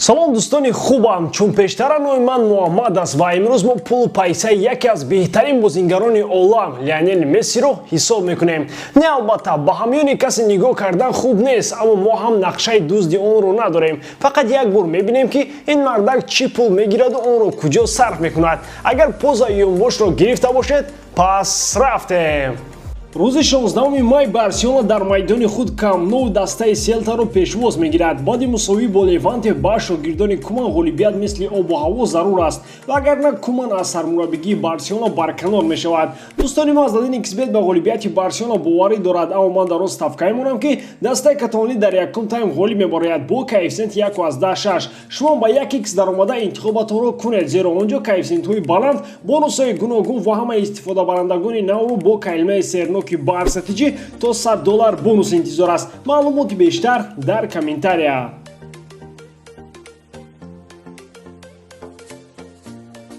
Салом, дӯстони хубам. Чун пештара, номи ман Муҳаммад аст ва имрӯз мо пулу пайсаи яке аз беҳтарин бозингарони олам, Лионел Мессиро, ҳисоб мекунем. Не, албатта, ба ҳамёни касе нигоҳ кардан хуб нест, аммо мо ҳам нақшаи дузди онро надорем. Фақат як бор мебинем, ки ин мардак чӣ пул мегираду онро куҷо сарф мекунад. Агар позаи ёнбошро гирифта бошед, пас рафтем. Рӯзи 16 май Барселона дар майдони худ Камп Ноу дастаи Селтаро пешвоз мегирад. Баъди мусовӣ бо Леванте ба шогирдони Куман ғолибият мисли обу ҳаво зарур аст, вагарна Куман аз сармураббигии Барселона барканор мешавад. Дӯстони мо аз дадани Xbet ба ғолибияти Барселона боварӣ дорад, аммо ман дар он ставкае монам, ки дастаи каталонӣ дар якум тайм ғолиб мебарояд бо коэффисиенти 1,6. Шумо ба 1 х даромада интихобатонро кунед, зеро он ҷо коэффисиентҳои баланд, бонусҳои гуногун ва ҳамаи истифодабарандагони навро бо калимаи сернок ки Барса ТЖ то 100 доллар бонус интизор аст. Маълумоти бештар дар комментария.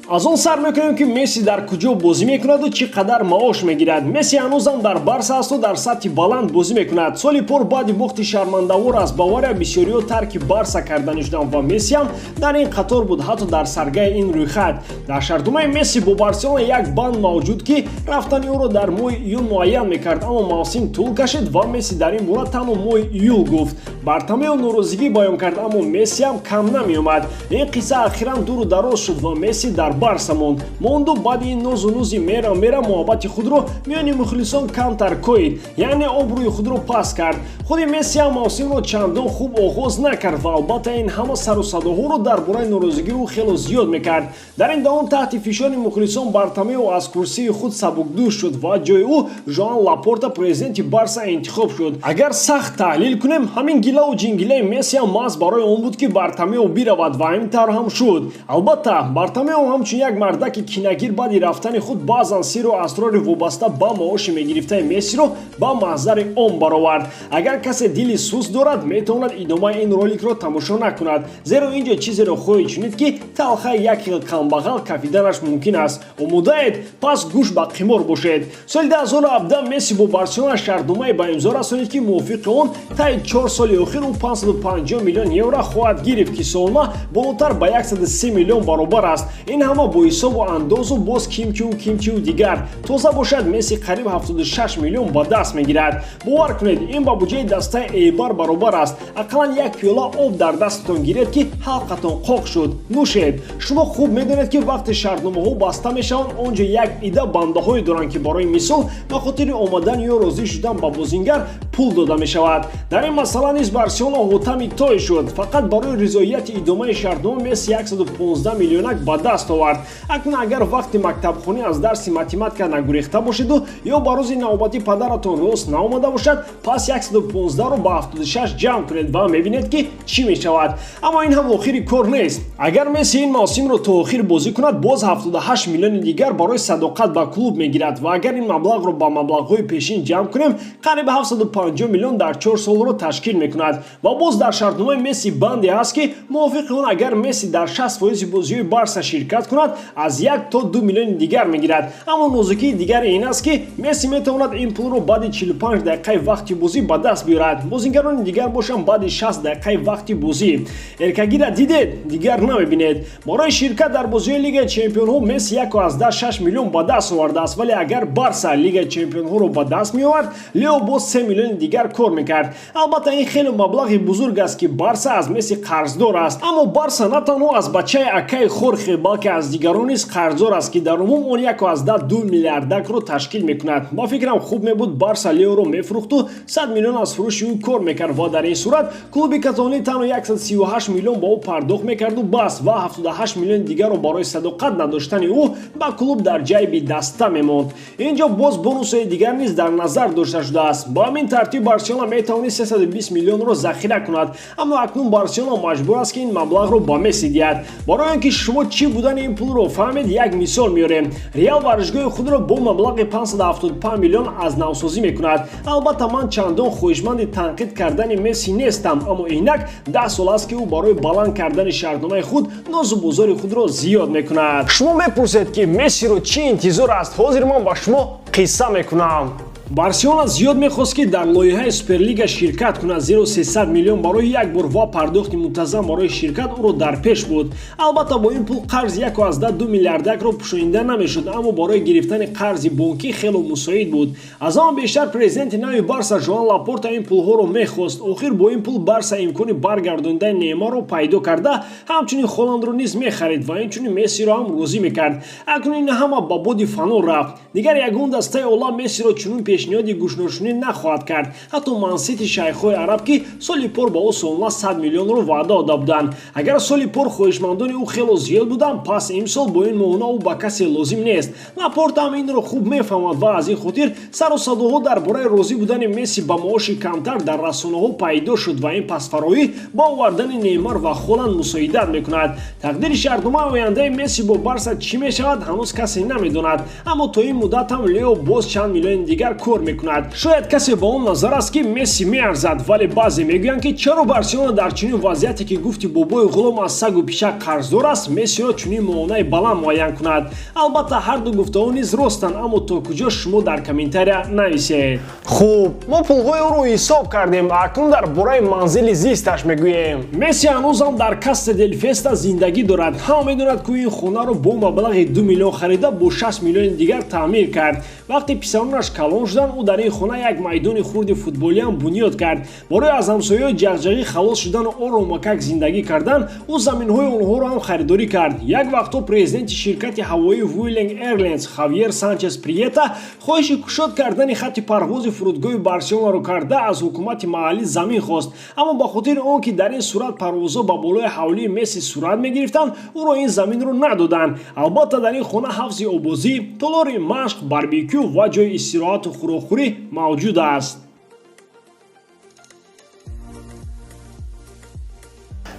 Аз он сар мекунем, ки Месси дар куҷо бозӣ мекунаду чӣ қадар маош мегирад. Месси ҳанӯзам дар Барса асту дар сатҳи баланд бозӣ мекунад. Соли пор баъди бохти шармандавор аз Бавария бисёриҳо тарки Барса карданӣ шуданд ва Месси ҳам дар ин қатор буд, ҳатто дар саргаи ин рӯйхат. Дар шартномаи Месси бо Барселона як банд мавҷуд, ки рафтани ӯро дар моҳи июл муайян мекард, аммо мавсим тӯл кашид ва Месси дар ин бора танҳо моҳи июл гуфт. Бартомео норозигӣ баён кард, аммо Месси ҳам кам намеомад. Ин қисса ахиран дуру дароз шуд ва Месси дар Барса монду. Баъди ин нозу нузи мера мера муҳаббати худро миёни мухлисон камтар коид, яъне обрӯи худро паст кард. Худи Месси ҳам мавсимро чандон хуб оғоз накард ва албатта ин ҳама сару садоҳоро дар бораи норозигии ӯ хело зиёд мекард. Дар ин давом таҳти фишори мухлисон Бартомео аз курсии худ сабукдӯш шуд ва ҷои ӯ Жоан Лапорта, президенти Барса, интихоб шуд. Агар сахт таҳлил кунем, ҳамин гилаву ҷингилаи Месси ҳам маҳз барои он буд, ки Бартомео биравад, ва ҳамин тавр ҳам шуд. Албатта, Бартомео ҳамчун як мардаки кинагир баъди рафтани худ баъзан сиру асрори вобаста ба маоши мегирифтаи Мессиро ба маҳзари ом баровард. Агар касе дили суст дорад, метавонад идомаи ин роликро тамошо накунад, зеро ин ҷо чизеро хоҳед шунид, ки талхаи як хел камбағал кафиданаш мумкин аст. Омодаед? Пас гӯш ба қимор бошед. Соли 2017 Месси бо Барселона шартномае ба имзо расонид, ки мувофиқи он таи 4 соли охир ӯ 550 миллион евро хоҳад гирифт, ки солона болотар ба 103 миллион баробар аст. Ин ҳама бо ҳисобу андозу боз кимчиву кимчиву дигар. Тоза бошад, Месси қариб 76 миллион ба даст мегирад. Бовар кунед, ин ба буҷаи дастаи Эйбар баробар аст. Ақаллан як пиёла об дар дастатон гиред, ки ҳалқатон қоқ шуд, нӯшед. Шумо хуб медонед, ки вақте шартномаҳо баста мешаванд, он ҷо як ида бандаҳое доранд, ки барои мисол ба хотири омадан ё розӣ шудан ба бозингар пул дода мешавад. Дар ин масъала низ Барселона ҳотами той шуд. Фақат барои ризоияти идомаи шартнома Месси 115 миллионак ба даст овард. Акнун агар вақти мактабхонӣ аз дарси математика нагурехта бошеду ё ба рӯзи навбатӣ падаратон рост наомада бошад, пас 115-ро ба 76 ҷамъ кунед ва мебинед, ки чӣ мешавад. Аммо ин ҳам охири кор нест. Агар Месси ин мавсимро то охир бозӣ кунад, боз 78 миллиони дигар барои садоқат ба клуб мегирад ва агар ин маблағро ба маблағҳои пешин ҷамъ кунем, қариб 750 миллион дар 4 солро ташкил мекунад. Ва боз дар шартномаи Месси банде ҳаст, ки мувофиқи он агар Месси дар 60 фоизи бозиҳои Барса ширкат кунад, аз 1 то 2 миллиони дигар мегирад. Аммо нозукии дигаре ин аст, ки Месси метавонад ин пулро баъди 45 дақиқаи вақти бозӣ ба даст биёрад. Бозингарони дигар бошанд, баъди 60 дақиқаи вақти бозӣ. Эркагира дидед, дигар намебинед. Барои ширкат дар бозиҳои Лигаи чемпионҳо Месси 1,6 миллион ба даст овардааст, вале агар Барса Лигаи чемпионҳоро ба даст меовард, Лео боз 3 миллиони дигар кор мекард. Албатта, ин хеле маблағи бузург аст, ки Барса аз Месси қарздор аст. Аммо Барса на танҳо аз бачаи акаи Хорхе, балки аз дигарон низ қарздор аст, ки дар умум он 1,2 миллиардакро ташкил мекунад. Ба фикрам, хуб мебуд Барса Леоро мефурӯхту 100 миллион аз фурӯши ӯ кор мекард ва дар ин сурат клуби каталонӣ танҳо 138 миллион ба ӯ пардохт мекарду бас, ва 78 миллиони дигарро барои садоқат надоштани ӯ ба клуб дар ҷайби даста мемонд. Ин ҷо боз бонусҳои дигар низ дар назар дошта шудааст. Ба ҳамин тартиб Барселона метавонист 320 миллионро захира кунад, аммо акнун Барселона маҷбур аст, ки ин маблағро ба Месси диҳад. Барои он ки шумо чӣ будани ин пулро фаҳмед, як мисол меорем. Реал варзишгоҳи худро бо маблағи 575 миллион аз навсозӣ мекунад. Албатта, ман чандон хоҳишманди танқид кардани Месси нестам, аммо инак 10 сол аст, ки ӯ барои баланд кардани шартномаи худ нозу бозори худро зиёд мекунад. Шумо мепурсед, ки Мессиро чӣ интизор аст. Ҳозир ман ба шумо қисса мекунам. Барселона зиёд мехост, ки дар лоиҳаи Суперлига ширкат кунад, зеро 300 миллион барои як бор ва пардохти мунтазам барои ширкат ӯро дар пеш буд. Албатта, бо ин пул қарзи 1,2 миллиардакро пӯшонида намешуд, аммо барои гирифтани қарзи бонкӣ хело мусоид буд. Аз ҳама бештар президенти нави Барса Жоан Лапорта ин пулҳоро мехост. Охир бо ин пул Барса имкони баргардонидани Неймарро пайдо карда, ҳамчунин Холандро низ мехарид ва инчунин Мессиро ҳам розӣ мекард. Акнун ин ҳама ба боди фано рафт. Дигар ягон дастаи олам Мессиро чунин пешниҳоди гӯшношунид нахоҳад кард, ҳатто Мансити шайхҳои араб, ки соли пор ба ӯ солона 100 миллионро ваъда дода буданд. Агар соли пор хоҳишмандони ӯ хело зиёд буданд, пас имсол бо ин моҳона ӯ ба касе лозим нест. Лапорта ҳам инро хуб мефаҳмад ва аз ин хотир сару садоҳо дар бораи розӣ будани Месси ба маоши камтар дар расонаҳо пайдо шуд ва ин пасфароӣ ба овардани Неймар ва Холанд мусоидат мекунад. Тақдири шартномаи ояндаи Месси бо Барса чӣ мешавад, ҳанӯз касе намедонад, аммо то ин муддат ҳам Лео боз чанд миллиони дигар кор мекунад. Шояд касе ба он назар аст, ки Месси меарзад, вале баъзе мегӯянд, ки чаро Барселона дар чунин вазъияте, ки гуфти бобои ғулом аз сагу пишак қарздор аст, Мессиро чунин моҳонаи баланд муайян кунад. Албатта, ҳарду гуфтаҳо низ ростанд, аммо то куҷо, шумо дар комментария нависед. Хуб, мо пулҳои ӯро ҳисоб кардем, акнун дар бораи манзили зисташ мегӯем. Месси ҳанӯзам дар Касса дел Феста зиндагӣ дорад. Ҳама медонад, ки ин хонаро бо маблағи 2 миллион харида, бо 6 миллиони дигар таъмир кард. Вақте писаронаш калон шуданд, ӯ дар ин хона як майдони хурди футболиам бунёд кард. Барои аз ҳамсояҳои ҷағҷағӣ халос шудану оромакак зиндагӣ кардан, ӯ заминҳои онҳоро ҳам харидорӣ кард. Як вақтҳо президенти ширкати ҳавоии Vueling Airlines Хавьер Санчес Приета хоҳиши кушод кардани хатти парвози фурудгоҳи Барселонаро карда, аз ҳукумати маҳаллӣ замин хост, аммо ба хотири он ки дар ин сурат парвозҳо ба болои ҳавлии Месси сурат мегирифтанд, ӯро ин заминро надоданд. Албатта, дар ин хона ҳавзи обозӣ, толори машқ, барбекю ва ҷои истироҳату хӯрокхӯрӣ мавҷуд аст.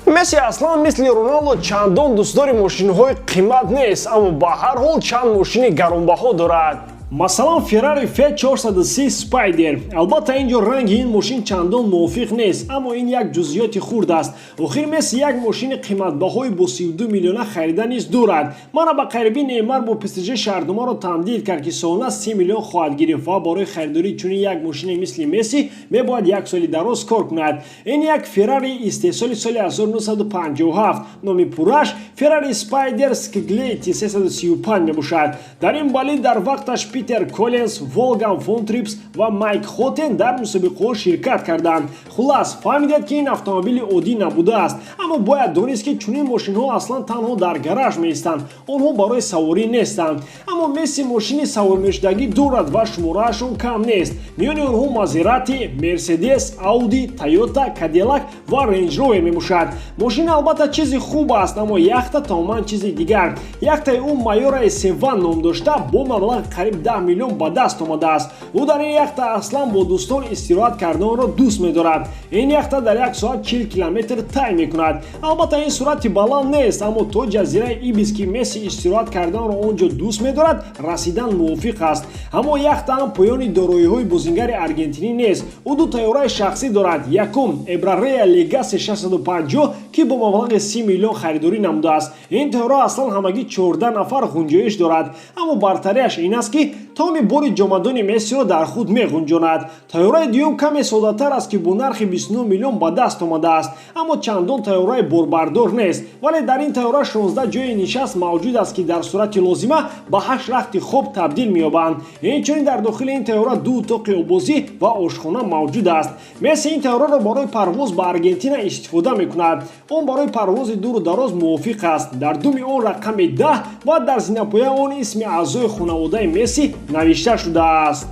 Месси аслан мисли Роналдо чандон дӯстдори мошинҳои қимат нест, аммо ба ҳар ҳол чанд мошини гаронбаҳо дорад, масалан Ferrari F430 Spider. Албатта, ин ҷо ранги ин мошин чандон мувофиқ нест, аммо ин як ҷузъиёти хурд аст. Охир Месси як мошини қиматбаҳои бо 32 миллиона харида низ дорад. Мана, ба қарибӣ Неймар бо ПСЖ шартномаро тамдид кард, ки солона 30 миллион хоҳад гирифт ва барои харидории чунин як мошине мисли Месси мебояд як соли дароз кор кунад. Ин як Феррари истеҳсоли соли 1957, номи пурраш Ferrari Spider Scaglietti 335 мебошад. Дар ин болид дар вақташ Питер Коллинс, Волган фон Трипс ва Майк Хотен дар мусобиқаҳо ширкат карданд. Хулас, фаҳмидед, ки ин автомобили оддӣ набудааст, аммо бояд донист, ки чунин мошинҳо аслан танҳо дар гараж меистанд, онҳо барои саворӣ нестанд. Аммо Месси мошини савормешудагӣ дорад ва шумораашон кам нест. Миёни онҳо Мазерати, Мерседес, Ауди, Тойота, Кадиллак ва Рейндж Ровер мебошад. Мошин албатта чизи хуб аст, аммо яхта тамоман чизи дигар. Яхтаи ӯ Майораи Севан ном дошта, бо маблағи қариб 10 миллион ба даст омадааст. Ӯ дар ин яхта аслан бо дӯстон истироҳат карданро дӯст медорад. Ин яхта дар як соат 40 километр тай мекунад. Албатта, ин суръати баланд нест, аммо то ҷазираи Ибис, ки Месси истироҳат карданро он ҷо дӯст медорад, расидан мувофиқ аст. Аммо яхта ҳам поёни дороиҳои бозингари аргентинӣ нест. Ӯ ду тайёраи шахсӣ дорад. Якум Эмбраер Легаси 650, ки бо маблағи 30 миллион харидорӣ намудааст. Ин тайёра аслан ҳамагӣ 14 нафар ғунҷоиш дорад, аммо бартариаш ин аст, ки тамоми бори ҷомадони Мессиро дар худ меғунҷонад. Тайёраи дуюм каме соддатар аст, ки бо нархи 29 миллион ба даст омадааст, аммо чандон тайёраи борбардор нест, вале дар ин тайёра 16 ҷои нишаст мавҷуд аст, ки дар сурати лозима ба ҳашт рахти хоб табдил меёбанд. Инчунин дар дохили ин тайёра ду утоқи обозӣ ва ошхона мавҷуд аст. Месси ин тайёраро барои парвоз ба Аргентина истифода мекунад. Он барои парвози дуру дароз мувофиқ аст. Дар думи он рақами 10 ва дар зинапояи он исми аъзои хонаводаи Месси навишта шудааст.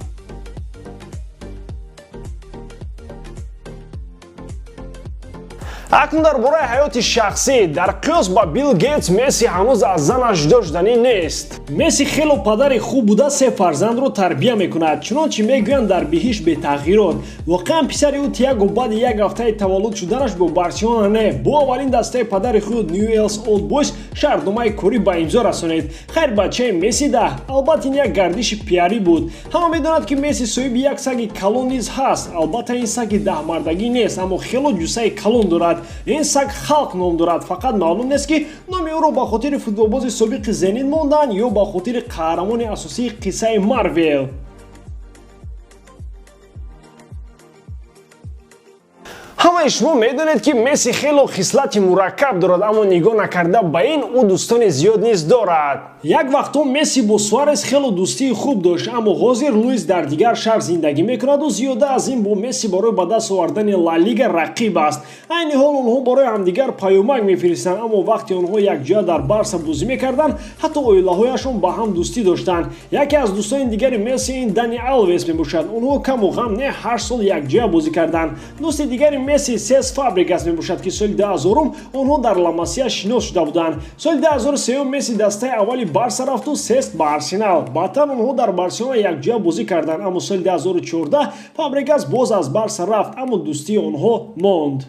Акнун дар бораи ҳаёти шахсӣ. Дар қиёс ба Билл Гейтс, Месси ҳанӯз аз занаш ҷудо шуданӣ нест. Месси хело падари хуб буда, се фарзандро тарбия мекунад. Чунончи мегӯянд, дар биҳишт бетағйирот. Воқеан, писари ӯ Тиаго баъди як ҳафтаи таваллуд шуданаш бо Барселона не, бо аввалин дастаи падари худ Ньюэлс Олд Бойс шартномаи корӣ ба имзо расонид. Хайр, бачаи Месси да. Албатта, ин як гардиши пиарӣ буд. Ҳама медонад, ки Месси соҳиби як саги калон низ ҳаст. Албатта, ин саги даҳмардагӣ нест, аммо хело ҷуссаи калон дорад. Ин саг Халқ ном дорад. Фақат маълум нест, ки номи ӯро ба хотири футболбози собиқи Зенит монданд ё ба хотири қаҳрамони асосии қиссаи Марвел. Ҳамаи шумо медонед, ки Месси хело хислати мураккаб дорад, аммо нигоҳ накарда ба ин, ӯ дӯстони зиёд низ дорад. Як вақтҳо Месси бо Суарес хело дӯстии хуб дошт, аммо ҳозир Луис дар дигар шаҳр зиндагӣ мекунаду зиёда аз ин бо Месси барои ба даст овардани Ла Лига рақиб аст. Айни ҳол онҳо барои ҳамдигар паёмак мефиристанд, аммо вақте онҳо якҷоя дар Барса бозӣ мекарданд, ҳатто оилаҳояшон ба ҳам дӯстӣ доштанд. Яке аз дӯстони дигари Месси ин Дани Алвес мебошад. Онҳо каму ғам не 8 сол якҷоя бозӣ карданд. Дӯсти дигари Месси Сес Фабрегас мебошад, ки соли 2000 онҳо дар Ла Масия шинос шуда буданд. Соли 2003 Месси дастаи аввали Барса рафту Сес ба Арсенал. Баъдтар онҳо дар Барселона якҷоя бозӣ карданд, аммо соли 2014 Фабрегас боз аз Барса рафт, аммо дӯстии онҳо монд.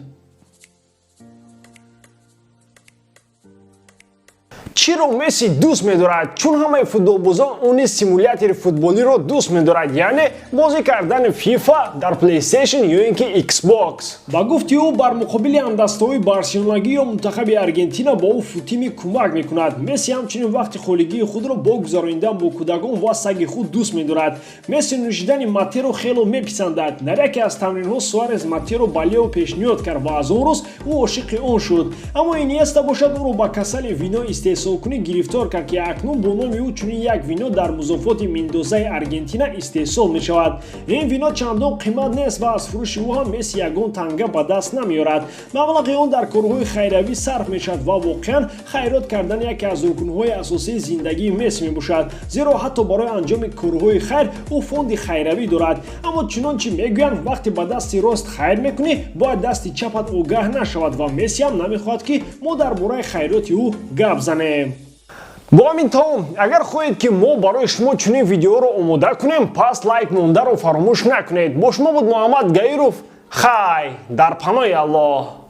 Чиро Месси дӯст медорад? Чун ҳамаи футболбозон, ӯ низ симулятори футболиро дӯст медорад, яъне бозӣ кардани FIFA дар PlayStation ё ин ки Xbox. Ба гуфти ӯ, бар муқобили ҳамдастаҳои барселонагӣ ё мунтахаби Аргентина бо ӯ FUTTIN кӯмак мекунад. Месси ҳамчунин вақти холигии худро бо гузаронидан бо кӯдакон ва саги худ дӯст медорад. Месси нӯшидани матеро хело меписандад. Дар яке аз тамринҳо Суарес матеро ба Лео пешниҳод кард ва аз он рӯз ӯ ошиқи он шуд. Аммо Иньеста бошад, ӯро ба касали вино истеҳсолкунӣ гирифтор кард, ки акнун бо номи ӯ чунин як вино дар музофоти Мендозаи Аргентина истеҳсол мешавад. Ин вино чандон қимат нест ва аз фурӯши ӯ ҳам Месси ягон танга ба даст намеорад. Маблағи он дар корҳои хайравӣ сарф мешавад ва воқеан хайрот кардан яке аз рукнҳои асосии зиндагии Месси мебошад, зеро ҳатто барои анҷоми корҳои хайр ӯ фонди хайравӣ дорад. Аммо чунончи мегӯянд, вақте ба дасти рост хайр мекунӣ, бояд дасти чапат огаҳ нашавад ва Месси ҳам намехоҳад, ки мо дар бораи хайроти ӯ гап занем. Бо ҳамин тамом. Агар хоҳед, ки мо барои шумо чунин видеоро омода кунем, пас лайк мондаро фаромӯш накунед. Бо шумо буд Муҳаммад Гаиров. Хай, дар паноҳи Аллоҳ.